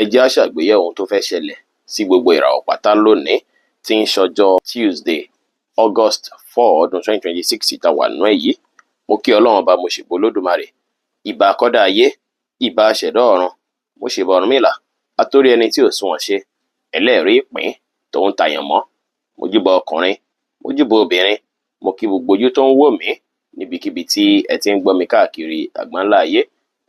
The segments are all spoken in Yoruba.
Ẹ jẹ́ á ṣàgbéyẹ̀wò ohun tó fẹ́ ṣẹlẹ̀ sí gbogbo ìràwọ̀ pátá lónìí tí ń ṣọjọ́ Tuesday, August 4, ọdún 2026 tá wà nú ẹ̀ yìí. Mo kí Ọlọ́run Ọba, mo ṣèbò Olódùmarè, ìbà akọ́dá ayé, ìbà aṣẹ̀dá ọ̀run, mo ṣèbà Ọ̀rúnmìlà, atórí ẹni tí ò sunwọ̀n ṣe, ẹlẹ́rìí ìpín tòun tàyànmọ́. Mojúbà ọkùnrin, mojúbà obìnrin, mo kí gbogbo ojú tó ń wò mí níbikíbi tí ẹ ti ń gbọ́ mi káàkiri àgbáńlá ayé.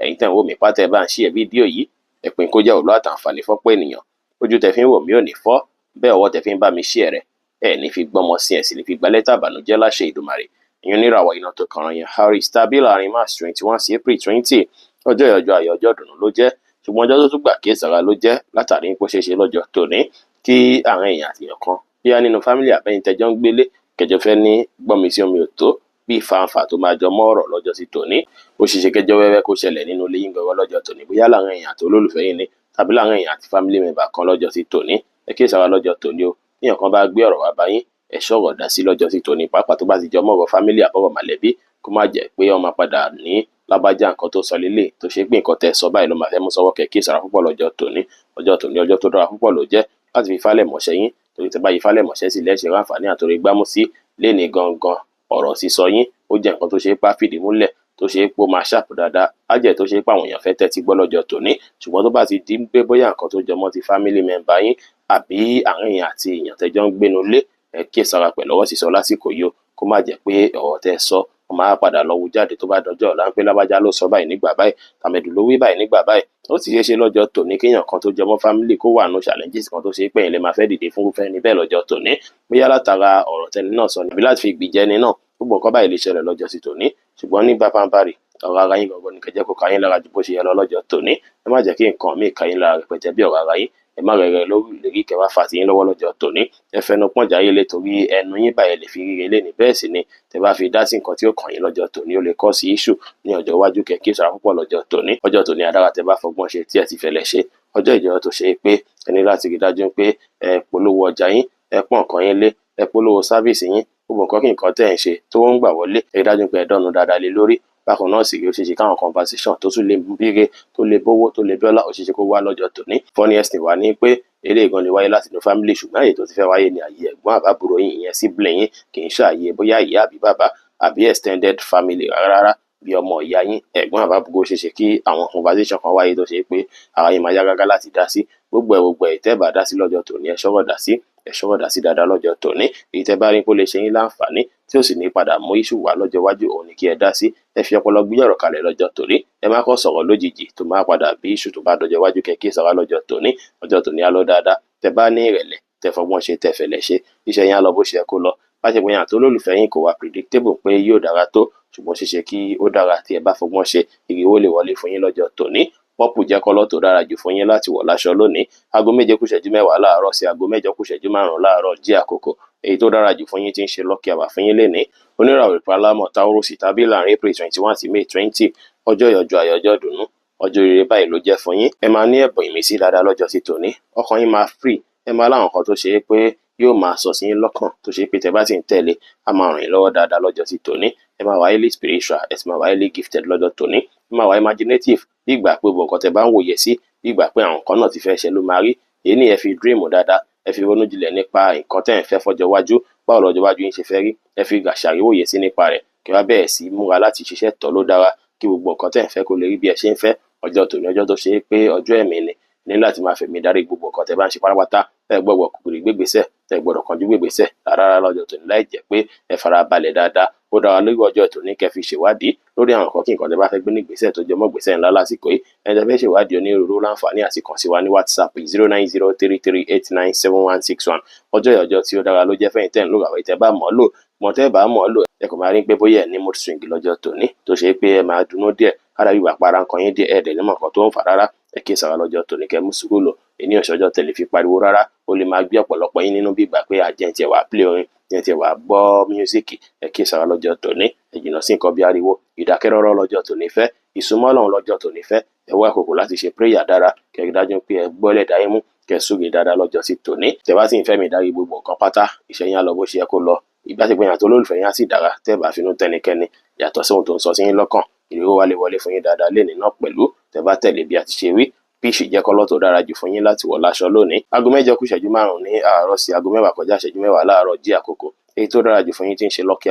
Ẹ̀yin tẹ́ ń wò mí pátá, ẹ bá ń share fídíò yìí, ẹ pín kó jẹ́ òwúlò àtàǹfààní fọ́pọ̀ ènìyàn. Ojú tẹ́ fi ń wò mí ò ní fọ́, bẹ́ẹ̀ ọwọ́ tẹ́ fi ń bá mi share rẹ̀, ẹ ní fi gbọ́mọ sí, ẹ sì ní fi gba lẹ́tà ìbànújẹ́ láṣẹ Ìdùmarè. Ìyẹn níràwọ̀ iná tó kànràn yẹn, Aries, tàbí láàrin March 21 sí April 20. Ọjọ́ ìyọjọ́ ayọ̀, ọjọ́ ìdùnnú ló jẹ́, ṣùgbọ́n ọjọ́ tó tún gbà kíyèsára ló jẹ́, látàrí pé ó ṣeé ṣe lọ́jọ́ tòní kí àwọn èèyàn àtìyàn kan, bíyá nínú family àbẹ́yìn tẹjọ́ ń gbélé, kẹjọ fẹ́ ní gbọ́nmi sí omi ò tó, bí ìfàǹfà tó máa jọ mọ́ ọ̀rọ̀ lọ́jọ́ sí tòní. Ó ṣeé ṣe kẹjọ́ wẹ́wẹ́ kó ṣẹlẹ̀ nínú ilé yín gangan lọ́jọ́ tòní, bóyá láàrin èèyàn àti olólùfẹ́ yín ni tàbí láàrin èèyàn àti family member kan lọ́jọ́ sí tòní. Ẹ kíyèsára lọ́jọ́ tòní o. Téèyàn kan bá gbé ọ̀rọ̀ wá bá yín, ẹ ṣọ̀rọ̀ dá sí lọ́jọ́ sí tòní, pàápàá tó bá ti jọ mọ́ ọ̀rọ̀ family àbọ̀rọ̀ mọ̀lẹ́bí, kó má jẹ́ pé wọ́n máa padà ní lágbájá nǹkan tó sọ lélẹ̀, tó ṣe pé nǹkan tẹ́ sọ báyìí ló máa fẹ́ mú sọ́wọ́. Kẹ́ kíyèsára púpọ̀ lọ́jọ́ tòní. Ọjọ́ tòní, ọjọ́ tó dára púpọ̀ ló jẹ́ láti fi fálẹ̀ mọ̀ṣẹ́ yín, torí tẹ́ bá yí fálẹ̀ mọ̀ṣẹ́ sí lẹ́ṣẹ̀ ráǹfààní àtòrí gbámú sí léni gangan. Ọ̀rọ̀ sísọ yín, ó jẹ́ nǹkan tó ṣe é pa fìdí múlẹ̀, tó ṣe é pé ó máa sharp dáadáa, á jẹ́ tó ṣe é pé àwọn èèyàn fẹ́ tẹ́tí gbọ́ lọ́jọ́ tòní. Ṣùgbọ́n tó bá ti di pé bóyá nǹkan tó jọmọ́ ti family member yín àbí àárín èèyàn àti èèyàn tẹ́jọ́ ń gbénu lé, ẹ kíyèsára pẹ̀lú ọ̀rọ̀ sísọ lásìkò yìí o, kó má jẹ́ pé ọ̀rọ̀ tẹ́ sọ, wọ́n máa padà lọ wú jáde tó bá dọjọ́ ọ̀la ń pé lágbájá ló sọ báyìí nígbà báyìí, tàmẹ̀dù ló wí báyìí nígbà báyìí. Ó sì ṣeé ṣe lọ́jọ́ tòní kéèyàn kan tó jọmọ́ family kó wà nù challenges kan tó ṣe pé ẹ̀yin lè máa fẹ́ dìde fún irúfẹ́ ẹni bẹ́ẹ̀ lọ́jọ́ tòní, bóyá látara ọ̀rọ̀ tẹni náà sọ àbí láti fi gbìjẹ ẹni náà. Gbogbo nǹkan báyìí lè ṣẹlẹ̀ lọ́jọ́ sí tòní. Ṣùgbọ́n ní bápánbárì, ọ̀rọ̀ ara yín gangan ni kẹ́ jẹ́ kó ka yín lára ju bó ṣe yẹ lọ lọ́jọ́ tòní. Ẹ má jẹ́ kí nǹkan míì ka yín lára rẹpẹtẹ bí ọ̀rọ̀ ara yín. Ẹ má rẹ̀rẹ̀ lórí ìlérí kẹ́ wá fa tiyín lọ́wọ́ lọ́jọ́ tòní. Ẹ fẹnu pọ́njà ayé lé, torí ẹnu yín báyìí lè fi ríre lénìí, bẹ́ẹ̀ sì ni tẹ́ bá fi dá sí nǹkan tí ó kàn yín lọ́jọ́ tòní, ó lè cause issue ní ọjọ́ iwájú. Kẹ́ kíyèsára púpọ̀ lọ́jọ́ tòní. Ọjọ́ tòní adára tẹ́ bá fọgbọ́n ṣe tí ẹ ti fẹ̀lẹ̀ ṣe. Ọjọ́ ìjọ tó ṣe pé ẹ ní láti rí dájú pé ẹ polówó ọjà yín, ẹ pọ́n nǹkan yín lé, ẹ polówó service yín, gbogbo nǹkan kí nǹkan tẹ́ ẹ̀ ń ṣe tó ń gbà wọlé, ẹ rí dájú pé ẹ dọ́nu dáadáa lé lórí. Bákan náà sì rí, ó ṣeé ṣe káwọn conversation tó tún lè bíire, tó lè bówó, tó lè bọ́lá, ó ṣeé ṣe kó wá lọ́jọ́ tòní. Funniest thing wà ní pé eléyìí gan lè wáyé láti inú family, ṣùgbọ́n àyè tó ti fẹ́ wáyé ní àyè ẹ̀gbọ́n àbábúrò yín, ìyẹn sibling yín, kì í ṣàyè bóyá ìyá àbí bàbá àbí extended family rárá rárá, bí ọmọ ìyá yín, ẹ̀gbọ́n àbábúrò. Ó ṣeé ṣe kí àwọn conversation kan wáyé tó ṣe pé ara yín máa yá gágá láti dá sí. Gbogbo ẹ̀ gbogbo ẹ̀, tẹ́ bá dá sí lọ́jọ́ tòní, ẹ ṣọ́rọ̀ dá sí, ẹ ṣọ́rọ̀ dá sí dáadáa lọ́jọ́ tòní. Èyí tẹ́ bá rí pé ó lè ṣe yín láǹfààní tí ó sì ní padà mú issue wá lọ́jọ́ iwájú, òun ni kí ẹ dá sí. Ẹ fi ọpọlọ gbé ọ̀rọ̀ kalẹ̀ lọ́jọ́ tòní. Ẹ má kàn sọ̀rọ̀ lójijì tó máa padà bí issue tó bá dọjọ́ iwájú. Kẹ́ kíyèsára lọ́jọ́ tòní. Ọjọ́ tòní á lọ dáadáa tẹ́ bá ní ìrẹ̀lẹ̀, tẹ́ fọgbọ́n ṣe, tẹ́ fẹ̀lẹ̀ ṣe, iṣẹ́ yín á lọ bó ṣe yẹ kó lọ. Bá ṣe pé yàn tó lólùfẹ́ yín kò wá predictable pé yóò dára tó, ṣùgbọ́n ṣeéṣe kí ó dára tí ẹ bá fọgbọ́n ṣe. Ire owó lè wọlé fún yín lọ́jọ́ tòní. Purple jẹ́ colour tó dára jù fún yín láti wọ̀ láṣọ lónìí. Aago 7 kù ìṣẹ́jú 10 láàárọ̀ sí aago 8 kù ìṣẹ́jú 5 láàárọ̀ jí àkókò èyí tó dára jù fún yín tí ń ṣe lucky hour fún yín lénìí. Oníràwọ̀ ìpalámọ̀ Taurus, tàbí láàrin April 21 sí May 20. Ọjọ́ ìyọjọ́ ayọ̀, ọjọ́ ìdùnnú, ọjọ́ rere báyìí ló jẹ́ fún yín. Ẹ máa ní ẹ̀bùn ìmísí dáadáa lọ́jọ́ sí tòní. Ọkàn yín máa free. Ẹ máa láwọn nǹkan tó ṣe é pé yóò máa sọ sí yín lọ́kàn, tó ṣe pé tẹ́ bá sì ń tẹ̀lé, á máa ràn yín lọ́wọ́ dáadáa lọ́jọ́ sí tòní. Ẹ máa wà highly spiritual, ẹ sì máa wà highly gifted lọ́jọ́ tòní. Ẹ máa wà imaginative, bí ìgbà pé gbogbo nǹkan tẹ́ bá ń wòye sí, bí ìgbà pé àwọn nǹkan náà ti fẹ́ ṣe ló máa rí. Èyí ni ẹ fi dream dáadáa, ẹ fi ronú jinlẹ̀ nípa nǹkan tẹ́ ẹ̀ ń fẹ́ fọ́jọ́ iwájú, báwo lọ́jọ́ iwájú yín ṣe fẹ́ rí. Ẹ fi ṣàríwòye sí nípa rẹ̀, kí wá bẹ̀rẹ̀ sí múra láti ṣiṣẹ́ tọ́ ló dára, kí gbogbo nǹkan tẹ́ ẹ̀ ń fẹ́ kó lè rí bí ẹ ṣe ń fẹ́. Ọjọ́ tòní, ọjọ́ tó ṣe é pé ọjọ́ ẹ̀mí ni, ní láti máa fẹ̀mí darí gbogbo nǹkan tẹ́ bá ń ṣe pátápátá. Ẹ gbọ́dọ̀ kúkúrú gbégbèsẹ̀, ẹ gbọ́dọ̀ kánjú gbégbèsẹ̀ rárá lọ́jọ́ tòní láì jẹ́ pé ẹ fara balẹ̀ dáadáa. Ó dára lórí ọjọ́ tòní kẹ́ fi ṣèwádìí lórí àwọn nǹkan kí nǹkan tẹ́ bá fẹ́ gbé ní ìgbésẹ̀ tó jọmọ́ ìgbésẹ̀ ńlá lásìkò yìí. Ẹni tẹ́ fẹ́ ṣèwádìí onírúurú láǹfààní àti kàn sí wa ní WhatsApp, 09033897161. Ọjọ́ yìí, ọjọ́ tí ó dára ló jẹ́ fẹ́yìn tẹ́ ń lò ràwọ̀. Tẹ́ bá mọ̀ ọ́ lò mọ̀, tẹ́ bá mọ̀ ọ́ lò, ẹ kò máa rí pé bóyá ẹ ní mood swing lọ́jọ́ tòní, tó ṣe pé ẹ máa dunnú díẹ̀, kára bí ìgbà para nǹkan yín díẹ̀, ẹ dẹ̀ ní mọ̀ nǹkan tó ń fà rárá. Ẹ kí sara lọ́jọ́ tòní, kẹ́ mú sùúrù lò. Èní ọ̀ṣọ́jọ́ tẹ̀lé fi pariwo rárá, ó lè máa gbé ọ̀pọ̀lọpọ̀ yín nínú bí ìgbà pé àjẹ́ tiẹ̀ wá play orin, jẹ́ tiẹ̀ wá gbọ́ music. Ẹ kí sara lọ́jọ́ tòní, ẹ jìnnà sí nǹkan bí ariwo. Ìdákẹ́rọ́rọ́ lọ́jọ́ tòní fẹ́, ìsúnmọ́ Ọlọ́run lọ́jọ́ tòní fẹ́. Ẹ wá àkókò láti ṣe prayer dára, kẹ́ rí dájú pé ẹ gbọ́ ẹlẹ́dàá yín mú, kẹ́ súre dáadáa lọ́jọ́ sí tòní. Tẹ́ bá sì ń fẹ́ mi darí gbogbo nǹkan pátá, iṣẹ́ yín á lọ bó ṣe yẹ kó lọ. Ìbáṣepọ̀ yín àti olólùfẹ́ yín á sì dára tẹ́ bá finú tẹ́nikẹ́ni yàtọ̀ sí ohun tó ń sọ sí yín lọ́kàn. Ìrírí wa lè wọlé fún yín dáadáa lénìí náà pẹ̀lú tẹ́ bá tẹ̀lé bí a ti ṣe wí. Peach jẹ́ colour tó dára jù fún yín láti wọ̀ láṣọ lónìí. Aago 8 kù ìṣẹ́jú 5 ní àárọ̀ sí aago 10 kọjá ìṣẹ́jú 10 láàárọ̀ jí àkókò. Èyí tó dára jù fún yín tí ń ṣe lucky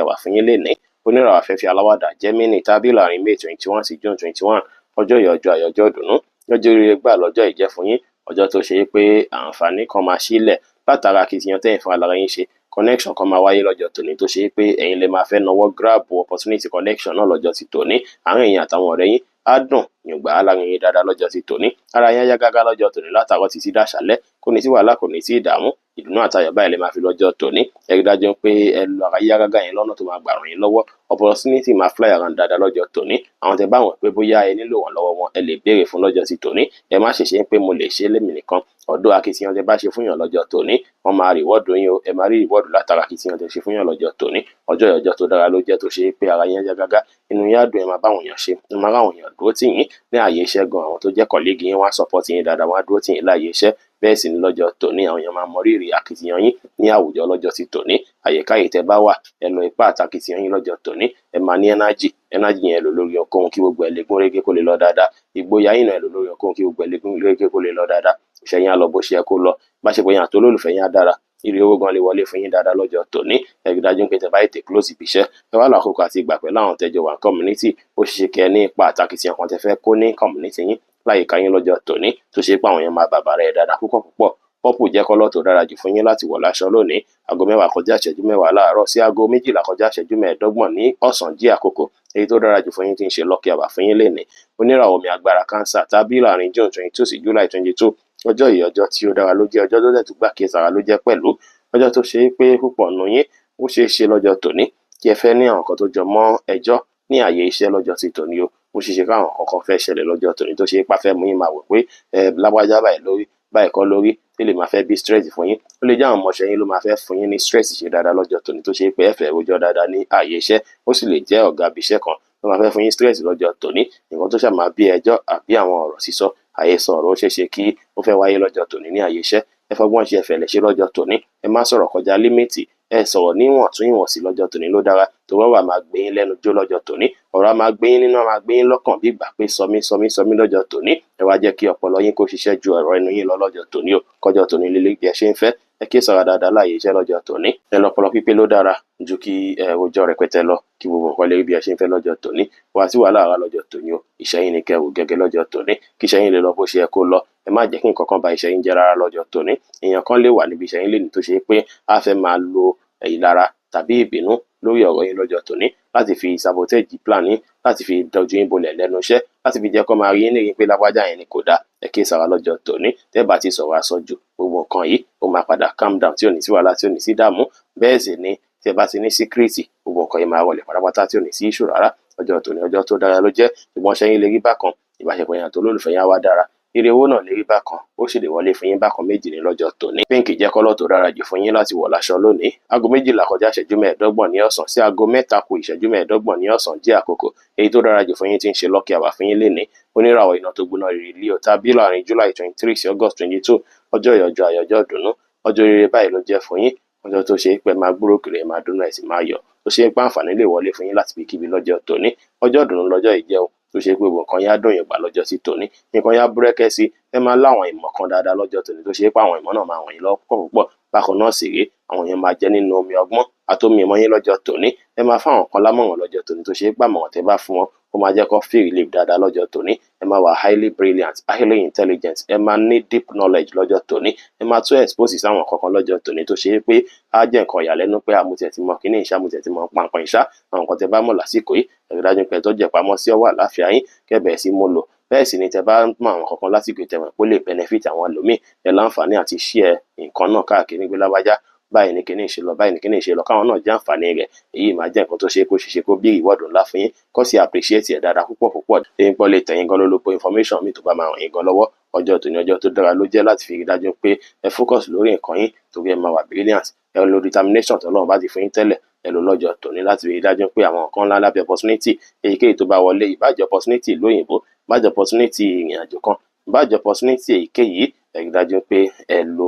hour fún yín lénìí. Oníràwọ̀ afẹ́fẹ́ aláwàdà Gemini tàbí láàrin May 21 sí June 21. Ọjọ́ yìí, ọjọ́ ayọ̀, ọjọ́ ìdùnnú, ọjọ́ oríire gbà lọ́jọ́ ìjẹ́ fún yín. Ọjọ́ tó ṣe é pé àǹfààní kan máa sílẹ̀ látara akitiyan tẹ́yìn fún alára yín ṣe. Connection kan máa wáyé lọ́jọ́ tòní tó ṣe é pé ẹ̀yin lè máa fẹ́ nawọ́ grab opportunity connection náà lọ́jọ́ ti tòní. Àárín ẹ̀yin àtàwọn ọ̀rẹ́ yín á dùn yùngbà alárinrin dáadáa lọ́jọ́ ti tòní. Ara yín á yá gágá lọ́jọ́ tòní látàárọ̀ títí dáṣálẹ́. Kò ní sí wàhálà, kò ní sí ìdààmú. Ìdùnnú àtayọ̀ báyìí lè máa fi lọ́jọ́ tòní. Ẹ rí dájú pé ẹ lo ara yá gágá yẹn lọ́nà tó máa gbà ràn yín lọ́wọ́. Opportunity máa fly around dáadáa lọ́jọ́ tòní. Àwọn tẹ bá wọ̀n pé bóyá ẹ nílò wọn lọ́wọ́ wọn, ẹ lè béèrè fún lọ́jọ́ ti tòní. Ẹ má ṣe ṣe pé mo lè ṣe lémi nìkan. Ọ̀dọ́ akitiyan tẹ bá ṣe fún yàn lọ́jọ́ tòní, wọ́n máa reward yín o. Ẹ máa rí reward látara akitiyan tẹ ṣe fún yàn lọ́jọ́ tòní. Ọjọ́ yìí, ọjọ́ tó dára ló jẹ́ tó ṣe pé ara yín yá gágá, inú yín á dùn, ẹ máa bá àwọn èèyàn ṣe, ẹ máa ráwọn èèyàn dúró tì yín ní ààyè iṣẹ́ gan. Àwọn tó jẹ́ colleague yín, wọ́n á support yín dáadáa, wọ́n á dúró tì yín láàyè iṣẹ́. Bẹ́ẹ̀ sì ni lọ́jọ́ tòní, àwọn èèyàn máa mọ rírì akitiyan yín ní àwùjọ lọ́jọ́ ti tòní. Àyíká yìí tẹ́ bá wà, ẹ lo ipá àtakitiyan yín lọ́jọ́ tòní. Ẹ máa ní energy. Energy yẹn, lò lórí ohunkóhun kí gbogbo ẹ̀ lè gún régé, kó lè lọ dáadáa. Ìgboyà yín náà, ẹ lò lórí ohunkóhun kí gbogbo ẹ̀ lè gún régé, kó lè lọ dáadáa. Iṣẹ́ yín á lọ bó ṣe yẹ kó lọ. Báṣepọ̀ yín àti olólùfẹ́ yín á dára. Ire owó gan lè wọlé fún yín dáadáa lọ́jọ́ tòní. Ẹ rí dájú pé tẹ́ bá tètè close ibi iṣẹ́, ẹ wá lọ àkókò àti ìgbà pẹ̀lú àwọn tẹ́jọ wà community. Ó ṣeé ṣe kẹ́ ẹ ní ipa àtakitiyan kan tẹ́ fẹ́ kó ní community yín, láyìíká yín lọ́jọ́ tòní, tó ṣe pé àwọn èèyàn máa bàbàrà ẹ̀ dáadáa púpọ̀ púpọ̀. Purple jẹ́ colour tó dára jù fún yín láti wọ̀ láṣọ lónìí. Aago 10 kọjá ìṣẹ́jú 10 láàárọ̀ sí aago 12 kọjá ìṣẹ́jú 25 ní ọ̀sán jí àkókò. Èyí tó dára jù fún yín tí ń ṣe lucky hour fún yín lénìí. Oníràwọ̀ omi agbára Cancer tàbí láàrin June 22 sí July 22. Ọjọ́ yìí, ọjọ́ tí ó dára ló jẹ́, ọjọ́ tó dẹ̀ tún gbà kíyèsára ló jẹ́ pẹ̀lú. Ọjọ́ tó ṣe é pé púpọ̀ nù yín, ó ṣeé ṣe lọ́jọ́ tòní kí ẹ fẹ́ ní àwọn nǹkan tó jọ mọ́ ẹjọ́ ní ààyè iṣẹ́ lọ́jọ́ ti tòní o. Ó ṣeé ṣe káwọn nǹkan kan fẹ́ ṣẹlẹ̀ lọ́jọ́ tòní tó ṣe é pá fẹ́ mú yín máa wò pé ẹ lágbájá báyìí lórí báyìí kọ́ lórí, tí lè máa fẹ́ bí stress fún yín. Ó lè jẹ́ àwọn ọmọọṣẹ́ yín ló máa fẹ́ fún yín ní stress ṣe dáadáa lọ́jọ́ tòní, tó ṣe pé ẹ fẹ́ rojọ́ dáadáa ní ààyè iṣẹ́. Ó sì lè jẹ́ ọ̀gá ibi iṣẹ́ kan ló máa fẹ́ fún yín stress lọ́jọ́ tòní. Nǹkan tó ṣáà máa bí ẹjọ́ àbí àwọn ọ̀rọ̀ sísọ, àhesọ ọ̀rọ̀, ó ṣeé ṣe kí ó fẹ́ wáyé lọ́jọ́ tòní ní ààyè iṣẹ́. Ẹ fọgbọ́n ṣe, ẹ̀fẹ̀ lè ṣe lọ́jọ́ tòní. Ẹ má sọ̀rọ̀ kọjá limit. Ẹ sọ̀rọ̀ níwọ̀ntún ìwọ̀nsì lọ́jọ́ tòní ló dára, torí ọ̀rọ̀ á máa gbé yín lẹ́nu jó lọ́jọ́ tòní. Ọ̀rọ̀ á máa gbé yín nínú, á máa gbé yín lọ́kàn bí ìgbà pé sọmí sọmí sọmí lọ́jọ́ tòní. Ẹ wá jẹ́ kí ọpọlọ yín kó ṣiṣẹ́ ju ọ̀rọ̀ ẹnu yín lọ lọ́jọ́ tòní o. Kọjọ́ tòní lílé bí ẹ ṣe ń fẹ́. Ẹ kí sọ̀rọ̀ dáadáa láàyè iṣẹ́ lọ́jọ́ tòní. Ẹ lọ́pọlọ pípé ló dára ju kí ẹ rojọ́ rẹpẹtẹ lọ, kí gbogbo nǹkan lè rí bí ẹ ṣe ń fẹ́ lọ́jọ́ tòní. Wá sí wàhálà ara lọ́jọ́ tòní o. Iṣẹ́ yín ni kẹ́ wò gẹ́gẹ́ lọ́jọ́ tòní, kí iṣẹ́ yín lè lọ bó ṣe yẹ kó lọ. Ẹ má jẹ́ kí nǹkan kan ba iṣẹ́ yín jẹ́ rárá lọ́jọ́ tòní. Èèyàn kan lè wà níbi iṣẹ́ yín lénìí tó ṣe pé á fẹ́ máa lo ìlara tàbí ìbínú lórí ọ̀rọ̀ yín lọ́jọ́ tòní láti fi sabotage plan yín, láti fi dojú yín bolẹ̀ lẹ́nu iṣẹ́, láti fi jẹ́ kó máa rí yín nírí pé lágbájá yẹn ni kò dáa. Ẹ kí sára lọ́jọ́ tòní. Tẹ́ bá ti sọ̀rọ̀ àsọjù, gbogbo nǹkan yìí ó máa padà calm down, tí ò ní sí wàhálà, tí ò ní sí dààmú. Bẹ́ẹ̀ sì ni tí ẹ bá ti ní secret, gbogbo nǹkan yìí máa rọlẹ̀ pátápátá, tí ò ní sí issue rárá. Ọjọ́ tòní, ọjọ́ tó dára ló jẹ́, ṣùgbọ́n ṣẹ́yìn lè rí bákan. Ìbáṣepọ̀ yẹn àti olólùfẹ́ yẹn á wá dára. Ire owó náà lè rí bákan, ó sì lè wọlé fún yín bákan méjì ní lọ́jọ́ tòní. Pink jẹ́ colour tó dára jù fún yín láti wọ̀ láṣọ lónìí. Aago 12 kọjá ìṣẹ́jú 25 ní ọ̀sán sí aago 3 kù ìṣẹ́jú 25 ní ọ̀sán jẹ́ àkókò. Èyí tó dára jù fún yín tí ń ṣe lucky hour fún yín lénìí. Oníràwọ̀ iná tó gbóná rírì Leo tàbí láàrin July 23 sí August 22. Ọjọ́ yìí, ọjọ́ ayọ̀, ọjọ́ ìdùnnú, ọjọ́ rere báyìí ló jẹ́ fún yín. Ọjọ́ tó ṣe é pé máa gbúrò kiri, máa dúnú, ẹ̀ sì máa yọ̀, tó ṣe é pé àǹfààní lè wọlé fún yín láti ibikíbi lọ́jọ́ tòní. Ọjọ́ ìdùnnú lọ́jọ́ yìí jẹ́ o, tó ṣe pé gbogbo nǹkan yá dùn yín gbà lọ́jọ́ sí tòní. Nǹkan yá búrẹ́kẹ́ sí. Ẹ máa láwọn ìmọ̀ kan dáadáa lọ́jọ́ tòní, tó ṣe pé àwọn ìmọ̀ náà máa ràn yín lọ́wọ́ púpọ̀ púpọ̀. Bákan náà sì rèé, àwọn èèyàn máa jẹ nínú omi ọgbọ́n àtomi ìmọ̀ yín lọ́jọ́ tòní. Ẹ máa fáwọn kan lámọ̀ràn lọ́jọ́ tòní, tó ṣe é gbàmọ̀ràn tẹ́ bá fún wọn, ó máa jẹ́ kó feel relief dáadáa lọ́jọ́ tòní. Ẹ máa wà highly brilliant, highly intelligent. Ẹ máa ní deep knowledge lọ́jọ́ tòní. Ẹ máa tún expose sáwọn kankan lọ́jọ́ tòní, tó ṣe é pé á jẹ́ nǹkan ìyàlẹ́nu pé àmútiẹ̀ ti mọ kíní ìṣá, àmútiẹ̀ ti mọ pàǹpàǹ ìṣá. Àwọn nǹkan tẹ́ bá mọ̀ lásìkò yìí, ẹ rí dájú pé ẹ tọ́jú ẹ̀ pamọ́ sí ọwọ́ àlàáfíà yín, kẹ́ sí mú lò. Bẹ́ẹ̀ sì ni tẹ́ bá mọ àwọn kankan lásìkò ìtẹ̀wọ̀n pé ó lè benefit àwọn ẹlòmíì, ẹ láǹfààní àti share nǹkan náà káàkiri pé lágbájá, báyìí ní kíní ṣe lọ, báyìí ní kíní ṣe lọ, káwọn náà jẹ́ àǹfààní rẹ̀. Èyí máa jẹ́ nǹkan tó ṣe kó ṣe kó bí reward ńlá fún yín, kó sì appreciate ẹ̀ dáadáa púpọ̀ púpọ̀. Èyí pọ̀ lè tẹ̀yìn gan lólobó information mi tó bá máa ràn yín gan lọ́wọ́. Ọjọ́ tòní, ọjọ́ tó dára ló jẹ́ láti fi rí dájú pé ẹ focus lórí nǹkan yín, torí ẹ máa wà brilliant. Ẹ lo determination tó Ọlọ́run bá ti fún yín tẹ́lẹ̀, ẹ lò lọ́jọ́ tòní láti rí dájú pé àwọn nǹkan ńlá lábẹ́ opportunity èyíkéyìí tó bá wọlé, ìbájẹ́ opportunity ìlú òyìnbó, ìbájẹ́ opportunity ìrìn àjò kan, ìbájẹ́ opportunity èyíkéyìí, ẹ rí dájú pé ẹ lo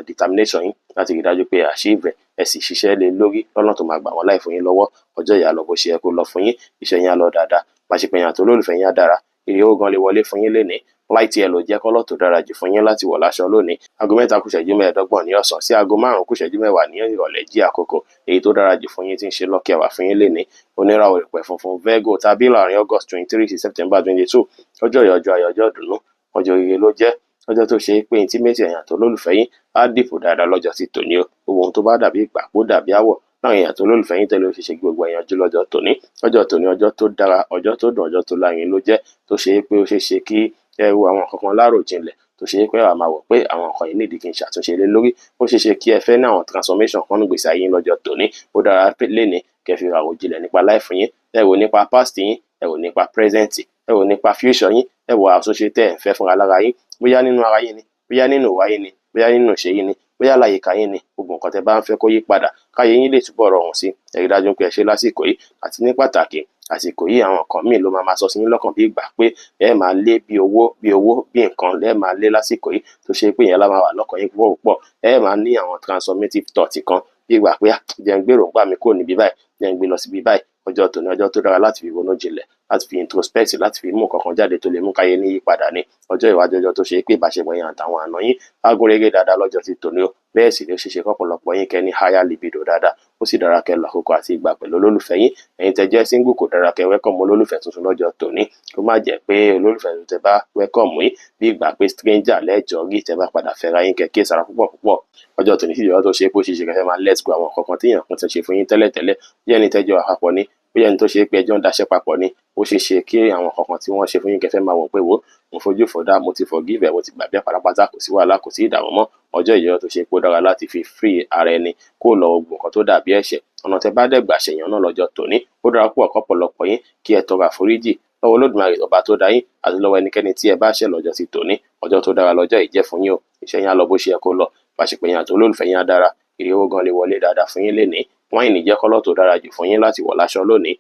determination yín láti rí dájú pé ẹ achieve ẹ̀, ẹ sì ṣiṣẹ́ lé lórí lọ́nà tó máa gbà wọ́n láì fún yín lọ́wọ́. Ọjọ́ yìí á lọ bó ṣe yẹ kó lọ fún yín. Iṣẹ́ yín á lọ dáadáa. Ìbáṣepọ̀ yín àti olólùfẹ́ yín á dára. Ire. Èrè owó gan lè wọlé fún yín lénìí. Light yellow jẹ́ colour tó dára jù fún yín láti wọ̀ láṣọ lónìí. 3:25 ní ọ̀sán sí 5:50 ní ìrọ̀lẹ́ jí àkókò èyí tó dára jù fún yín tí ń ṣe lucky hour fún yín lénìí. Oníràwọ̀ ìpẹ́ funfun Virgo tàbí láàrin August 23 sí September 22. Ọjọ́ yìí, ọjọ́ ayọ̀, ọjọ́ ìdùnnú, ọjọ́ ire ló jẹ́. Ọjọ́ tó ṣe pé intimacy ẹ̀yin àti olólùfẹ́ yín á dìpò dáadáa lọ́jọ́ ti tòní o. Gbogbo ohun tó bá dàbí ìgbà kó dàbí àwọ̀ láàrin ẹ̀yin àti olólùfẹ́ yín tẹ́lẹ̀, ó ṣe ṣe kí gbogbo ẹ̀yànjú lọ́jọ́ tòní. Ọjọ́ tòní, ọjọ́ tó dára, ọjọ́ tó dùn, ọjọ́ tó lárin ló jẹ́, tó ṣe pé ó ṣeé ṣe kí ẹ wo àwọn nǹkan kan láròjinlẹ̀, tó ṣe pé wàá máa wò pé àwọn nǹkan yìí nídìí kí n ṣàtúnṣe lé lórí. Ó ṣeé ṣe kí ẹ fẹ́ ní àwọn transformation kan nígbèsí ayé yín lọ́jọ́ tòní. Ó dára lénìí kẹ́ fi àròjinlẹ̀ nípa life yín. Ẹ wò nípa past yín, ẹ wò nípa present, ẹ wò nípa future yín. Ẹ wò àtúnṣe tẹ́ ẹ̀ ń fẹ́ fúnra lára yín, bóyá nínú ara yín ni, bóyá nínú ìwà yín ni, bóyá nínú ìṣe yín ni, bóyá láyìíká yín ni. Gbogbo nǹkan tẹ́ bá ń fẹ́ kó yí padà káyé yín lè túbọ̀ rọrùn sí, ẹ rí dájú pé ẹ ṣe lásìkò yìí. Àti ní pàtàkì àsìkò yìí, àwọn nǹkan míì ló máa máa sọ sí yín lọ́kàn, bí ìgbà pé ẹ máa lé bí owó, bí owó, bí nǹkan lẹ́ẹ̀ máa lé lásìkò yìí, tó ṣe pé ìyẹn lá máa wà lọ́kàn yín púpọ̀ púpọ̀. Ẹ máa ní àwọn transformative thought kan, bí ìgbà pé jẹ́ ń gbé èròǹgbà mi kúrò níbí báyìí, jẹ́ ń gbé lọ síbi báyìí. Ọjọ́ tòní, ọjọ́ tó dára láti fi ronú jinlẹ̀, láti fi introspect, láti fi mú nǹkan kan jáde tó lè mú káyé ní yípadà ní. Ọjọ́ ìwájú, ọjọ́ tó ṣe pé ìbáṣepọ̀ yín àtàwọn àna yín á gún régé dáadáa lọ́jọ́ ti tòní o. Bẹ́ẹ̀ sì ni ó ṣeé ṣe kọ́pọ̀lọpọ̀ yín kẹ́ ní higher libido dáadáa. Ó sì dára kẹ́ lọ àkókò àti ìgbà pẹ̀lú olólùfẹ́ yín. Ẹ̀yin tẹ́ jẹ́ single, kò dára kẹ́ welcome olólùfẹ́ tuntun lọ́jọ́ tòní. Kó má jẹ́ pé olólùfẹ́ tuntun tẹ́ bá welcome yín, bí ìgbà pé stranger lẹ́jọ́ rí tẹ́ bá padà fẹ́ra yín, kẹ́ kíyèsára púpọ̀ púpọ̀. Ọjọ́ tòní sì jẹ́ ọjọ́ tó ṣe pé ó ṣeé ṣe kẹ́ fẹ́ máa let go àwọn nǹkan kan tí èèyàn kan ti ṣe fún yín tẹ́lẹ̀tẹ́lẹ̀, bí ẹni tẹ́jọ́ àpapọ̀ ni, bóyá ẹni tó ṣe pé ẹjọ́ ń daṣẹ́ papọ̀ ni. Ó ṣeé ṣe kí àwọn nǹkan kan tí wọ́n ṣe fún yín, kẹ́ fẹ́ máa wò pé, wò, mo fojú fò dá, mo ti forgive ẹ̀, mo ti gbàgbé pátápátá, kò sí wàhálà, kò sí ìdààmú mọ́. Ọjọ́ ìyẹn tó ṣe pé ó dára láti fi free ara ẹni kó lọ gbogbo nǹkan tó dàbí ẹ̀ṣẹ̀, ọ̀nà tẹ́ bá dẹ̀ gbà ṣèyàn náà lọ́jọ́ tòní. Ó dára púpọ̀ kọ́pọ̀lọpọ̀ yín kí ẹ tọrọ àforíjì lọ́wọ́ Olódùmarè ọba tó dá yín àti lọ́wọ́ ẹnikẹ́ni tí ẹ bá ṣẹ̀ lọ́jọ́ ti tòní. Ọjọ́ tó dára lọ́jọ́ yìí jẹ́ fún yín o. Iṣẹ́ yín á lọ bó ṣe yẹ kó lọ, ìbáṣepọ̀ yín àti olólùfẹ́ yín á dára, èrè owó gan lè wọlé dáadáa fún yín lénìí. Wine jẹ́ colour tó dára jù fún yín láti wọ̀ láṣọ lónìí.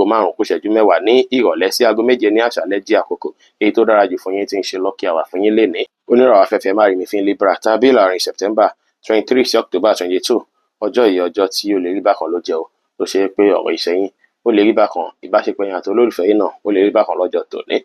5:50 ní ìrọ̀lẹ́ sí 7:00 ní àṣálẹ́ jí àkókò èyí tó dára jù fún yín tí ń ṣe lucky hour fún yín lénìí. Oníràwọ̀ afẹ́fẹ́ márìmífín Libra tàbí láàrin September 23 sí October 22. Ọjọ́ yìí, ọjọ́ tí ó lè rí bákan ló jẹ́ o, tó ṣe é pé ọ̀rọ̀ iṣẹ́ yín ó lè rí bákan, ìbáṣepọ̀ yín àti olólùfẹ́ yín náà ó lè rí bákan lọ́jọ́ tòní.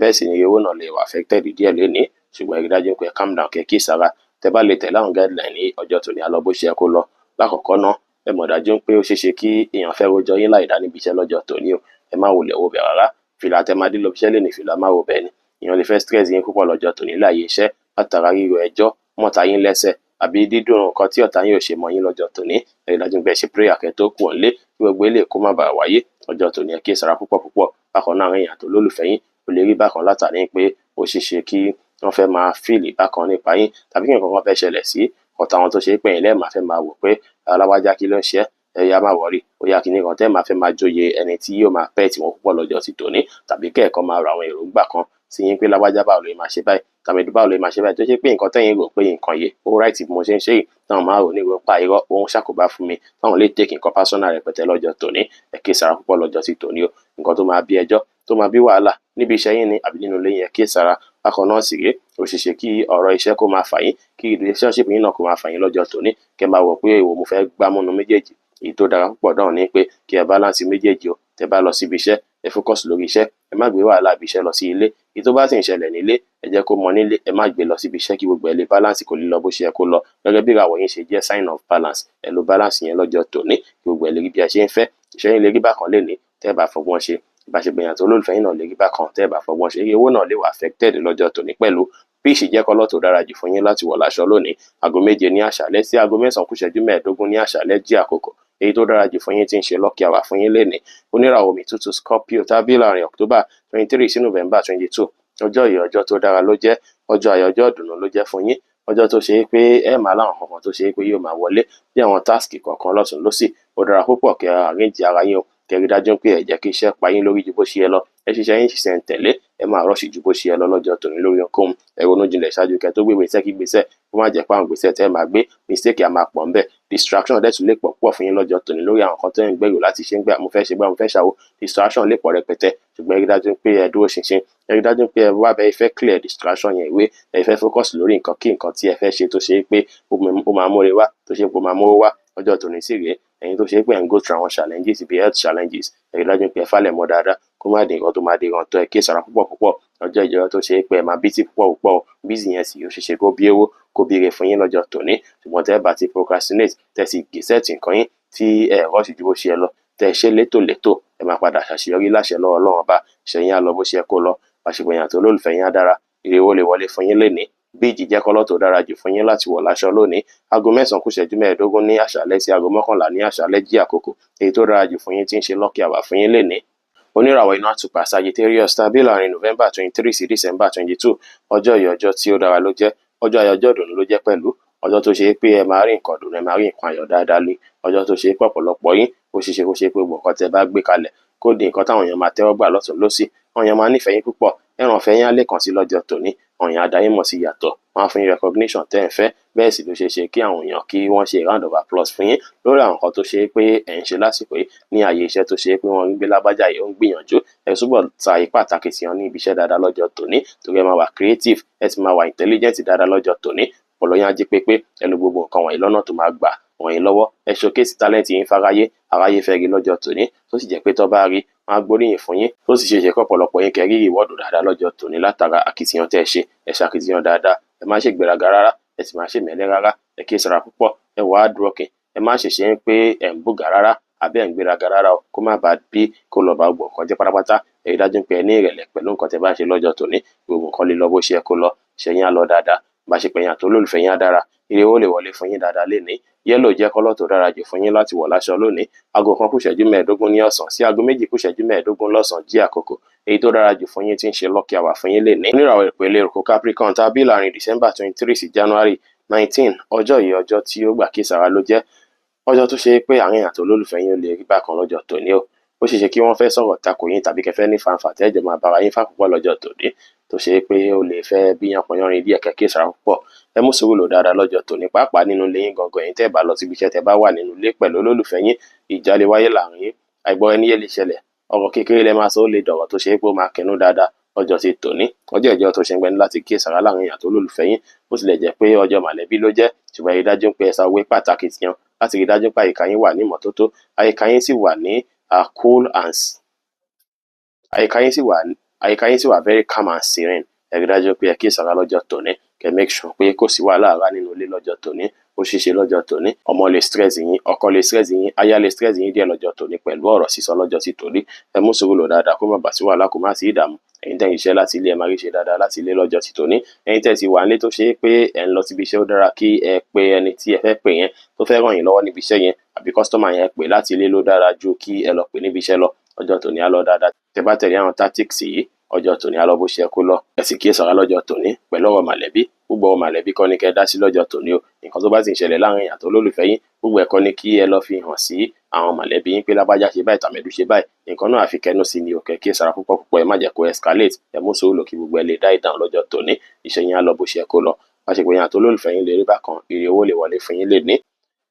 Bẹ́ẹ̀ sì ni owó náà lè wà affected díẹ̀ lénìí, ṣùgbọ́n ẹ rí dájú pé calm down, kẹ́ kíyèsára. Tẹ́ bá lè tẹ̀lé àwọn guideline ní ọjọ́ tòní, á lọ bó ṣe yẹ kó lọ. Lákọ̀ọ́kọ́ ná, ẹ mọ̀ dájú pé ó ṣeé ṣe kí èèyàn fẹ́ rojọ́ yín láìdá níbi iṣẹ́ lọ́jọ́ tòní o. Ẹ má wulẹ̀ wo bẹ̀ rárá. Fìlà tẹ́ máa dé lọ ibiṣẹ́ lénìí, fìlà má wo bẹ̀ ni. Èèyàn lè fẹ́ stress yín púpọ̀ lọ́jọ́ tòní láàyè iṣẹ́, látara ríro ẹjọ́ mọ́ta yín lẹ́sẹ̀ àbí dídùn nǹkan tí ọ̀tá yín ò ṣe mọ́ yín lọ́jọ́ tòní. Ẹ rí dájú pé ẹ ṣe prayer kẹ́ tó kúrò nílé, kí gbogbo eléyìí kó má bàa wáyé. Ọjọ́ tòní, ẹ kíyèsára púpọ̀ púpọ̀. Bákan náà, èèyàn àti olólùfẹ́ yín ó lè rí bákan látàrí pé ó ṣeé ṣe kí wọ́n fẹ́ máa feel bákan nípa yín, tàbí kí nǹkan kan fẹ́ ṣẹlẹ̀ sí ọ̀tá wọn, tó ṣe pé ẹ̀yin lẹ́ẹ̀ máa fẹ́ máa wò pé aláwájá, kí ló ń ṣe ẹ́, ẹ̀yà má worry, ó yá kíní kan tẹ́ máa fẹ́ máa jóye ẹni tí yóò máa pẹ́ tí wọ́n púpọ̀ lọ́jọ́ ti tòní, tàbí kẹ́ẹ̀kan máa rọ àwọn èròǹgbà kan sí yín pé lágbájá, báwo ló máa ṣe báyìí, tàbí báwo ló máa ṣe báyìí, tó ṣe pé nǹkan tẹ́yìn rò pé nǹkan yìí ó right bí mo ṣe ń ṣe yìí, táwọn máa rò ní ìrò pa irọ́, ó ń ṣàkóbá fún mi, táwọn lè take nǹkan personal rẹpẹtẹ lọ́jọ́ tòní. Ẹ kíyèsára púpọ̀ lọ́jọ́ ti tòní o. Nǹkan tó máa bí ẹjọ́, tó máa bí wàhálà níbi iṣẹ́ yín ni àbí nínú ilé yín, ẹ kíyèsára. Bákan náà sì rèé, ó ṣeé ṣe kí ọ̀rọ̀ iṣẹ́ kó máa fà yín, kí relationship yín náà kó máa fà yín lọ́jọ́ tòní, kẹ́ máa wò pé èwo mo fẹ́ gbámúnú méjèèjì. Èyí tó dára púpọ̀ náà ni pé kí ẹ balance méjèèjì o. Tẹ́ bá lọ síbi iṣẹ́, ẹ focus lórí iṣẹ́, ẹ má gbé wàhálà ibi iṣẹ́ lọ sí ilé. Èyí tó bá sì ń ṣẹlẹ̀ nílé, ẹ jẹ́ kó mọ nílé, ẹ má gbé lọ síbi iṣẹ́, kí gbogbo ẹ lè balance, kó lè lọ bó ṣe yẹ kó lọ. Gẹ́gẹ́ bí ìràwọ̀ yín ṣe jẹ́ sign of balance, ẹ lo balance yẹn lọ́jọ́ tòní, kí gbogbo ẹ lè rí bí ẹ ṣe ń fẹ́. Iṣẹ́ yín lè rí bákan lénìí tẹ́ ẹ bá fọgbọ́n ṣe. Ìbáṣepọ̀ èèyàn àti olólùfẹ́ yín náà lè rí bákan tẹ́ ẹ bá fọgbọ́n ṣe. Owó náà lè wà affected lọ́jọ́ tòní pẹ̀lú. Peach jẹ́ colour tó dára jù fún yín láti wọ̀ láṣọ lónìí. 7:00 ní àṣálẹ́ sí 8:45 ní àṣálẹ́ jí àkókò èyí tó dára jù fún yín tí ń ṣe lucky hour fún yín lénìí. Oníràwọ̀ omi tútù Scorpio tàbí láàrin October 23 sí November 22. Ọjọ́ yìí, ọjọ́ tó dára ló jẹ́, ọjọ́ ayọ̀, ọjọ́ ìdùnnú ló jẹ́ fún yín. Ọjọ́ tó ṣe é pé ẹ máa láwọn kankan tó ṣe é pé yóò máa wọlé bí àwọn task kọ̀ọ̀kan lọ́tùn lósì. Ó dára púpọ̀ kẹ́ ẹ arrange ara yín o, kẹ́ rí dájú pé ẹ jẹ́ kí iṣẹ́ pa yín lórí ju bó ṣe yẹ lọ. Ẹ ṣiṣẹ́ yín ṣiṣẹ́ ń tẹ̀lé, ẹ máa rush ju bó ṣe yẹ lọ lọ́jọ́ tòní lórí ohunkóhun. Ẹ ronú jinlẹ̀ ṣáájú kẹ́ tó gbé ìgbésẹ̀ kí ìgbésẹ̀, kó má jẹ́ pé àwọn ìgbésẹ̀ tẹ́ ẹ máa gbé, mistake á máa pọ̀ ńbẹ̀. Distraction dẹ̀ tún lè pọ̀ púpọ̀ fún yín lọ́jọ́ tòní lórí àwọn nǹkan tẹ́ ń gbèrò láti ṣe ń gbà, mo fẹ́ ṣe gbá, mo fẹ́ ṣàwo. Distraction lè pọ̀ rẹpẹtẹ, ṣùgbọ́n ẹ rí dájú pé ẹ dúró ṣinṣin. Ẹ rí dájú pé ẹ wá bẹ fẹ́ clear distraction yẹn ìwé, ẹ fẹ́ focus lórí nǹkan kí nǹkan tí ẹ fẹ́ ṣe, tó ṣe pé ó máa múre wá, tó ṣe pé ó máa mówó wá. Ọjọ́ tòní sì rèé, ẹ̀yin tó ṣe pé ẹ̀ ń go through àwọn challenges bíi health challenges, ẹ rí dájú pé ẹ falẹ̀ mọ́ dáadáa. Kó má di nǹkan tó máa di rántọ́. Ẹ kíyèsára púpọ̀ púpọ̀. Ọjọ́ ìjọba tó ṣe é pé ẹ máa busy púpọ̀ púpọ̀. Busy yẹn sì ó ṣeéṣe kó bí owó, kó bí ire fún yín lọ́jọ́ tòní. Ṣùgbọ́n tẹ́ ẹ bá ti procrastinate, tẹ́ sì gẹ̀ẹ́sẹ̀tì nǹkan yín tí ẹ rush ju bó ṣe yẹ lọ, tẹ́ ẹ ṣe létòlétò, ẹ máa padà ṣàṣeyọrí láṣẹ lọ́wọ́ Ọlọ́run Ọba. Ṣẹ̀yìn á lọ bó ṣe yẹ kó lọ. Àṣepọ̀ èèyàn àti olólùfẹ́ yín á dára. Ire owó lè wọlé fún yín lénìí. Beige jẹ́ colour tó dára jù fún yín láti wọ̀ láṣọ lónìí. Aago 9:15 ní àṣálẹ́ sí aago 11 ní àṣálẹ́ jí àkókò. Èyí tó dára jù fún yín tí ń ṣe lucky hour fún yín lénìí. Oníràwọ̀ iná àtùpà Sagittarius tàbí láàrin November 23 sí December 22. Ọjọ́ yìí, ọjọ́ tí ó dára ló jẹ́. Ọjọ́ ayọ̀, ọjọ́ ìdùnnú ló jẹ́ pẹ̀lú. Ọjọ́ tó ṣe é pé ẹ máa rí nǹkan dùn, ẹ máa rí nǹkan ayọ̀ dáadáa ní. Ọjọ́ tó ṣe é pé ọ̀pọ̀lọpọ̀ yín, ó ṣeé ṣe kó ṣe pé gbogbo nǹkan tẹ́ bá gbé kalẹ̀ kó di nǹkan táwọn èèyàn máa tẹ́wọ́ gbà lọ́tùn lósì. Àwọn èèyàn máa nífẹ̀ẹ́ yín púpọ̀. Ẹ̀ràn ọ̀fẹ́ yín á lè kàn sí lọ́jọ́ tòní. Àwọn èèyàn á dá yín mọ̀ sí yàtọ̀. Wọ́n á fún yín recognition tẹ́ ẹ̀ ń fẹ́. Bẹ́ẹ̀ sì ló ṣe é ṣe kí àwọn èèyàn kí wọ́n ṣe round of applause fún yín lórí àwọn nǹkan tó ṣe é pé ẹ̀ ń ṣe lásìkò yìí ní ààyè iṣẹ́ tó ṣe é pé wọ́n ń gbé lágbájá yìí ó ń gbìyànjú. Ẹ túbọ̀ ta ipá àtàkìtìyàn ní ibi iṣẹ́ dáadáa lọ́jọ́ tòní, torí ẹ máa wà creative, ẹ sì máa wà intelligent dáadáa lọ́jọ́ tòní. Ọpọlọ yín á jí pépé. Ẹ lo gbogbo nǹkan wọ̀nyí lọ́nà tó máa gbà ràn yín lọ́wọ́. Ẹ showcase talent yín fáráyé. Aráyé fẹ́ rí lọ́jọ́ tòní, tó sì jẹ́ pé tó bá rí, wọ́n á gbóríyìn fún yín. Tó sì ṣe é ṣe kí ọ̀pọ̀lọpọ̀ yín kẹ́ rí reward dáadáa lọ́jọ́ tòní látara akitiyan tẹ́ ẹ ṣe. Ẹ ṣe akitiyan dáadáa. Ẹ má ṣe gbéraga rárá, ẹ sì má ṣe mẹ́lẹ́ rárá. Ẹ kíyèsára púpọ̀. Ẹ wà hard working. Ẹ má ṣe ṣe ń pé ẹ̀ ń bùgà rárá àbí ẹ̀ ń gbéraga rárá o, kó má bàa bí kó lọ bá gbogbo nǹkan jẹ́ pátápátá. Ẹ rí dájú pé ẹ ní ìrẹ̀lẹ̀ pẹ̀lú nǹkan tẹ́ bá ń ṣe lọ́jọ́ tòní. Gbogbo nǹkan lè lọ bó ṣe yẹ kó lọ. Ṣẹ̀yìn á lọ dáadáa. Ìbáṣepọ̀ ẹ̀yin àti olólùfẹ́ yín á dára. Ire owó lè wọlé fún yín dáadáa lénìí. Yellow jẹ́ colour tó dára jù fún yín láti wọ̀ láṣọ lónìí. Aago 1:15 ní ọ̀sán sí aago 2:15 lọ́sàn jí àkókò. Èyí tó dára jù fún yín tí ń ṣe lucky hour fún yín lénìí. Oníràwọ̀ ìpele òkú Capricorn tàbí láàrin December 23 sí January 19. Ọjọ́ yìí, ọjọ́ tí ó gbà kíyèsára ló jẹ́. Ọjọ́ tó ṣe pé àárín àti olólùfẹ́ yín ó lè rí bákan lọ́jọ́ tòní o. Ó ṣeé ṣe kí wọ́n fẹ́ sọ̀rọ̀ tako yín tàbí kẹ́ fẹ́ ní fanfà tẹ́jọ máa bára yín fà púpọ̀ lọ́jọ́ tòní, tó ṣe pé ó lè fẹ́ bí yánpọnyánrin díẹ̀. Kẹ́ kíyèsára púpọ̀. Ẹ mú sùúrù lò dáadáa lọ́jọ́ tòní, pàápàá nínú ilé yín gangan. Ẹ̀yin tẹ́ ẹ bá lọ síbi iṣẹ́, tẹ́ bá wà nínú ilé pẹ̀lú olólùfẹ́ yín, ìjà lè wáyé láàrin yín, àìgbọ́ra-ẹni-yé lè ṣẹlẹ̀. Ọ̀rọ̀ kékeré lẹ máa sọ, ó lè dọ̀rọ̀ tó ṣe pé ó máa kẹnu dáadáa lọ́jọ́ ti tòní. Ọjọ́ ìjọ tó ṣe ń gbẹni láti kíyèsára láàrin àti olólùfẹ́ yín. Bó tilẹ̀ jẹ́ pé ọjọ́ mọ̀lẹ́bí ló jẹ́, ṣùgbọ́n ẹ rí dájú pé ẹ sa owó pàtàkì tiyan láti rí dájú pé àyíká yín wà ní ìmọ́tótó, àyíká yín sì wà ní cool and àyíká yín sì wà very calm and serene. Ẹ rí dájú pé ẹ kíyèsára lọ́jọ́ tòní, kẹ́ make sure pé kò sí wàhálà rárá nínú ilé lọ́jọ́ tòní. Ó ṣeé ṣe lọ́jọ́ tòní, ọmọ lè stress yín, ọkọ lè stress yín, aya lè stress yín díẹ̀ lọ́jọ́ tòní pẹ̀lú ọ̀rọ̀ sísọ lọ́jọ́ sí tòní. Ẹ mú sùúrù lò dáadáa kó má bàa sí wàhálà, kó má sí ìdààmú. Ẹ̀yin tẹ́ ń ṣiṣẹ́ láti ilé, ẹ máa rí ṣe dáadáa láti ilé lọ́jọ́ sí tòní. Ẹ̀yin tẹ́ ti wà nílé tó ṣe é pé ẹ̀ ń lọ síbi iṣẹ́, ó dára kí ẹ pe ẹni tí ẹ fẹ́ pè yẹn tó fẹ́ ràn yín lọ́wọ́ níbi iṣẹ́ yẹn àbí customer yẹn, pè láti ilé ló dára ju kí ẹ lọ pè níbi iṣẹ́ lọ. Ọjọ́ tòní á lọ dáadáa. Tẹ́ bá tẹ̀lé àwọn tactics yìí, ọjọ́ tòní á lọ bó ṣe yẹ kó lọ. Ẹ sì kíyèsára lọ́jọ́ tòní pẹ̀lú ọ̀rọ̀ mọ̀lẹ́bí. Gbogbo ọ̀rọ̀ mọ̀lẹ́bí kọ́ ni kẹ́ ẹ dá sí lọ́jọ́ tòní o. Nǹkan tó bá sì ń ṣẹlẹ̀ láàrin àti olólùfẹ́ yín, gbogbo ẹ̀ kọ́ ni kí ẹ lọ fi hàn sí àwọn mọ̀lẹ́bí yín pé lágbájá ṣe báyìí, tàmẹ̀dù ṣe báyìí. Nǹkan náà àfi kẹnu sí ni o. Kẹ́ kíyèsára púpọ̀ púpọ̀. Ẹ má jẹ́ kó escalate. Ẹ mú sùúrù lò kí gbogbo ẹ lè die down lọ́jọ́ tòní. Iṣẹ́ yín á lọ bó ṣe yẹ kó lọ. Ìbáṣepọ̀ yín àti olólùfẹ́ yín lè rí bákan. Ire owó lè wọlé fún yín lénìí.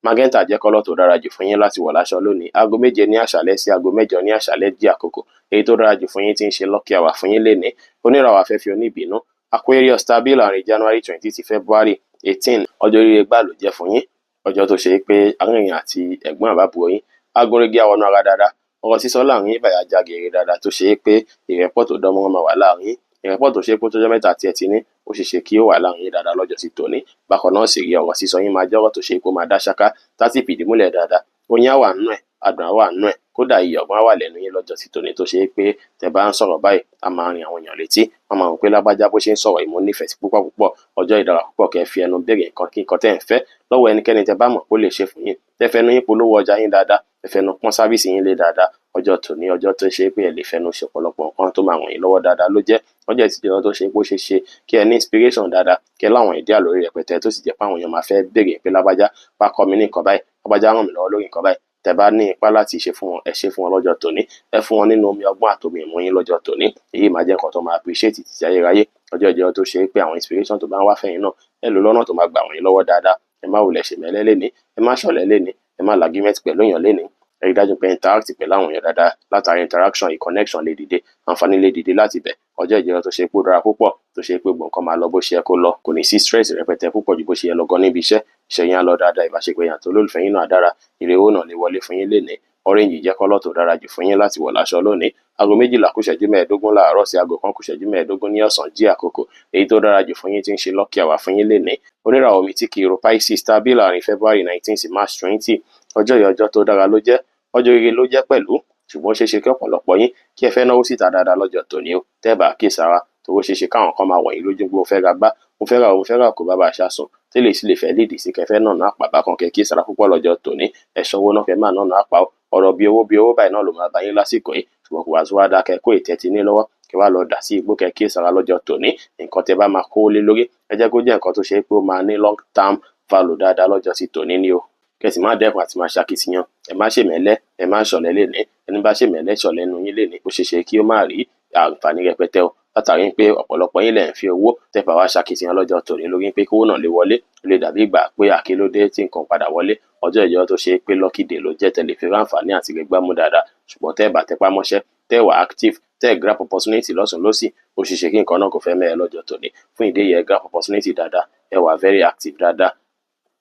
Magenta jẹ́ colour tó dára jù fún yín láti wọ̀ láṣọ lónìí. Aago 7 ní àṣálẹ́ sí aago 8 ní àṣálẹ́ jí àkókò. Èyí tó dára jù fún yín tí ń ṣe lucky hour fún yín lénìí. Oníràwọ̀ afẹ́fẹ́ oníbínú Aquarius tàbí láàrin January 20 sí February 18. Ọjọ́ oríire gbà ló jẹ́ fún yín. Ọjọ́ tó ṣe pé àárín àti ẹ̀gbọ́n àbábúrò yín agúnrégé àwọn ara dáadáa. Ọ̀rọ̀ sísọ láàrin yín báyà já geere dáadáa, tó ṣe pé ìrẹ́pọ̀ tó dán mọ́rán máa wà láàrin yín. Ìrẹ́pọ̀ tó ṣe pé tó jọ́ mẹ́ta tí ẹ ti ní, ó ṣeé ṣe kí ó wà láàrin yín dáadáa lọ́jọ́ sí tòní. Bákan náà sì rí, ọ̀rọ̀ sísọ yín máa jẹ́ ọ̀rọ̀ tó ṣe pé ó máa dá ṣáká, tá sì fìdí múlẹ̀ dáadáa. Oyin á wà nínú ẹ̀, adùn á wà nínú ẹ̀, kódà iyọ̀ ọgbọ́n á wà lẹ́nu yín lọ́jọ́ sí tòní, tó ṣe pé tẹ́ bá ń sọ̀rọ̀ báyìí, a máa rin àwọn èèyàn létí. Wọ́n máa rò pé lágbájá bó ṣe ń sọ̀rọ̀ yìí, mo nífẹ̀ẹ́ sí púpọ̀ púpọ̀. Ọjọ́ ìdára púpọ̀ kẹ́ fi ẹnu béèrè nǹkan kí nǹkan tẹ́ ẹ̀ ń fẹ́ lọ́wọ́ ẹnikẹ́ni tẹ́ bá mọ̀ pé ó lè ṣe fún yín. Tẹ́ fẹnu yín polówó ọjà yín dáadáa, ẹ fẹnu pọ́n service yín lé dáadáa. Ọjọ́ tòní, ọjọ́ tó ṣe pé ẹ lè fẹnu ṣe ọ̀pọ̀lọpọ̀ nǹkan tó máa ràn yín lọ́wọ́ dáadáa ló jẹ́. Ọjọ́ ìtìjọ́ tó ṣe pé ó ṣe ṣe kí ẹ ní inspiration dáadáa, kí ẹ láwọn idea lórí rẹpẹtẹ, tó sì jẹ́ pé àwọn èèyàn máa fẹ́ béèrè pé lágbájá wá kọ́ mi ní nǹkan báyìí, lágbájá ràn mí lọ́wọ́ lórí nǹkan báyìí. Tẹ́ bá ní ipá láti ṣe fún wọn, ẹ ṣe fún wọn lọ́jọ́ tòní. Ẹ fún wọn nínú omi ọgbọ́n àtomi ìmọ̀ yín lọ́jọ́ tòní. Èyí máa jẹ́ nǹkan tó máa appreciate títí ayérayé. Ọjọ́ ìjọ tó ṣe pé àwọn inspiration tó bá ń wá fẹ́yìn náà, ẹ lò lọ́nà tó máa gbà wọ́n yín lọ́wọ́ dáadáa. Ẹ má wulẹ̀ ṣèmẹ́lẹ́ lénìí, ẹ má ṣọ̀lẹ lénìí, ẹ má l'argument pẹ̀lú èèyàn lénìí. Ẹ rí dájú pé interact pẹ̀lú àwọn èèyàn dáadáa. Látàrí interaction yìí, connection lè dìde, àǹfààní lè dìde láti bẹ̀. Ọjọ́ ìjọ tó ṣe pé ó dára púpọ̀, tó ṣe pé gbogbo nǹkan máa lọ bó ṣe yẹ kó lọ, kò ní sí stress rẹpẹtẹ púpọ̀ ju bó ṣe yẹ lọ gan níbi iṣẹ́. Iṣẹ́ yín á lọ dáadáa, ìbáṣepọ̀ èèyàn àti olólùfẹ́ yín náà á dára. Ire owó náà lè wọlé fún yín lénìí. Orange jẹ́ colour tó dára jù fún yín láti wọ̀ láṣọ lónìí. Aago 12 kù ìṣẹ́jú 15 láàárọ̀ sí aago 1 kù ìṣẹ́jú 15 ní ọ̀sán jí àkókò. Èyí tó dára jù fún yín tí ń ṣe lucky hour fún yín lénìí. Oníràwọ̀ omi tí kì í ro Pisces tàbí láàrin February 19 sí March 20. Ọjọ́ yìí, ọjọ́ tó dára ló jẹ́, ọjọ́ ire ló jẹ́ pẹ̀lú, ṣùgbọ́n ó ṣeé ṣe kí ọ̀pọ̀lọpọ̀ yín kí ẹ fẹ́ náwó síta dáadáa lọ́jọ́ tòní o. Tẹ́ bá kíyèsára, torí ó ṣeé ṣe káwọn kan máa wọ̀ yín lójú pé mo fẹ́ ra gbá, mo fẹ́ ra o, mo fẹ́ rà kó bàbá àṣà sùn, tẹ́lẹ̀ sì lè fẹ́ lead sí kẹfẹ́ nànà àpà bákan. Kẹ́ kíyèsára púpọ̀ lọ́jọ́ tòní. Ẹ ṣọ́wó náà, kẹ́ máa nànà àpà o. Ọ̀rọ̀ bí owó bí owó báyìí náà ló máa bá yín lásìkò yìí, ṣùgbọ́n kò wá sí wá dákẹ́ kó ìtẹ́tí ní lọ́wọ́ kí wá lọ dà sí igbó. Kẹ́ kíyèsára lọ́jọ́ tòní. Nǹkan tẹ́ bá máa kó lé lórí, ẹ jẹ́ kó jẹ́ nǹkan tó ṣe é pé ó máa ní long term value dáadáa lọ́jọ́ ti tòní ni o. Kẹsì má dẹ́kun àti máa ṣakitiyan. Ẹ má ṣèmẹ́lẹ́, ẹ má ṣọ̀lẹ lénìí. Ẹni bá ṣèmẹ́lẹ́ ṣọ̀lẹ nu yín lénìí, ó ṣeé ṣe kí ó má rí àǹfààní rẹpẹtẹ o, látàrí pé ọ̀pọ̀lọpọ̀ yín lẹ̀ ń fi owó tẹ́ bá wá ṣakitiyan lọ́jọ́ tòní lórí pé kówó náà lè wọlé. Ó lè dàbí ìgbà pé àkílódé tí nǹkan padà wọlé. Ọjọ́ ìjọ tó ṣe pé lucky day ló jẹ́ tẹ́lẹ̀ fi ráǹfààní àti lè gbámú dáadáa, ṣùgbọ́n tẹ́ bá tẹpá mọ́ṣẹ́, tẹ́ wà active, tẹ́ grab opportunity lọ́sùn lọ́sì, ó ṣeé ṣe kí nǹkan náà kò fẹ́ mẹ́ẹ̀ lọ́jọ́ tòní. Fún ìdí èyí, ẹ grab opportunity dáadáa, ẹ wà very active dáadáa,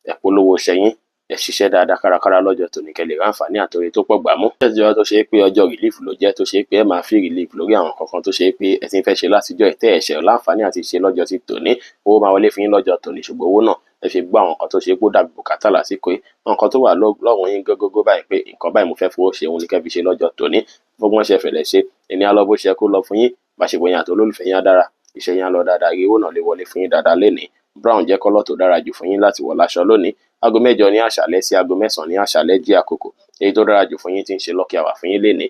ẹ polówó iṣẹ́ yín, ẹ ṣiṣẹ́ dáadáa kárakára lọ́jọ́ tòní kẹ́ lè ráǹfààní àtòrí tó pọ̀ gbámú. Ọjọ́ tó ṣe pé ọjọ́ relief ló jẹ́, tó ṣe pé ẹ máa fi relief lórí àwọn kankan tó ṣe pé ẹ ti ń fẹ́ ṣe látijọ́ ẹ̀ tẹ́ ẹ̀ṣẹ̀ láǹfààní àti ṣe lọ́jọ́ ti tòní. Owó máa wọlé fún yín lọ́jọ́ tòní, ṣùgbọ́n owó náà, ẹ fi gbọ́ àwọn nǹkan tó ṣe pé ó dàbí bùkátà lásìkò yìí. Àwọn nǹkan tó wà lọ́rùn yín gógógó báyìí pé nǹkan báyìí mo fẹ́ fowó ṣe, òun ni kẹ́ fi ṣe lọ́jọ́ tòní. Fọgbọ́n ṣe fẹ̀lẹ̀ ṣe ẹni á lọ bó ṣe kó lọ fún yín. Báṣepọ̀ yín àti olólùfẹ́ yín á dára, iṣẹ́ yín á lọ dáadáa, owó náà lè wọlé fún yín dáadáa lénìí. Brown jẹ́ colour tó dára jù fún yín láti wọ̀ láṣọ lónìí. Aago 8 ní àṣálẹ́ sí aago 9 ní àṣálẹ́ jí àkókò. Èyí tó dára jù fún yín tí ń ṣe lucky hour fún yín lénìí.